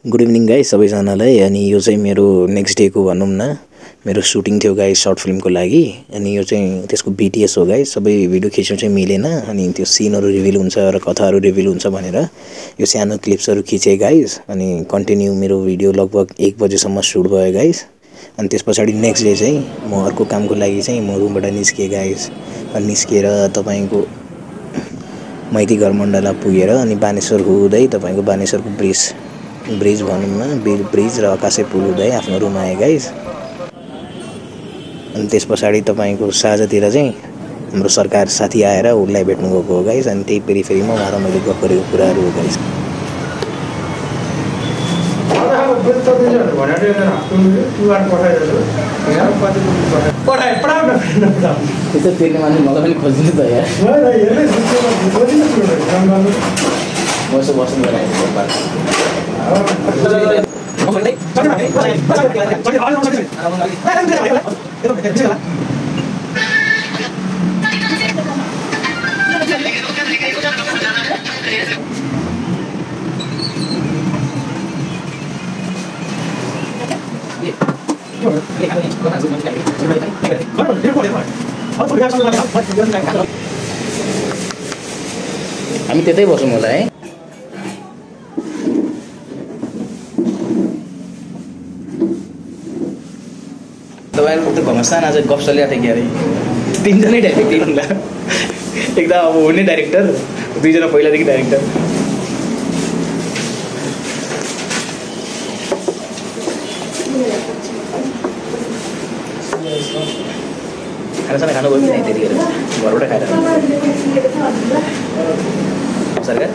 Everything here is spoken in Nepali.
गुड इभिनिङ गाइस सबैजनालाई। अनि यो चाहिँ मेरो नेक्स्ट डे को भनौँ न मेरो सुटिङ थियो गाइस सर्ट फिल्मको लागि। अनि यो चाहिँ त्यसको बीटीएस हो गाइस। सबै भिडियो खिच्नु चाहिँ मिलेन अनि त्यो सिनहरु रिभिल हुन्छ र कथाहरु रिभिल हुन्छ भनेर यो सानो क्लिप्सहरु खिचे गाइस। अनि कन्टिन्यू मेरो भिडियो लगभग 1 बजेसम्म सुट भयो गाइस। अनि त्यसपछि नेक्स्ट डे चाहिँ म अर्को कामको लागि चाहिँ म रुमबाट निस्के गाइस। अनि निस्केर तपाईको मैती घर मण्डला पुगेर अनि बानेश्वर हुँदै तपाईको बानेश्वरको ब्रिज भनौँ न ब्रिज र आकाशे पुल हुँदै आफ्नो रुम आए गाइस। अनि त्यसपछि तपाईको साँझतिर चाहिँ हाम्रो सरकार साथी आएर उलाई भेट्नु गएको हो गाइस। अनि त्यही पेरिफेरीमा उहाँ मैले गफ गरेको कुराहरु हो गाइस। हामी त्यतै बसौँ होला है। तपाईहरुको त घमसान आज गफ चलिरहेको थियो क्यारे। तीनजनै डाइरेक्टर हुनुला एकदम अब हुने डाइरेक्टर, दुईजना पहिलादेखि डाइरेक्टर। खाना खानु गयो कि नै त्यतिखेर घरबाट खाएर सरकार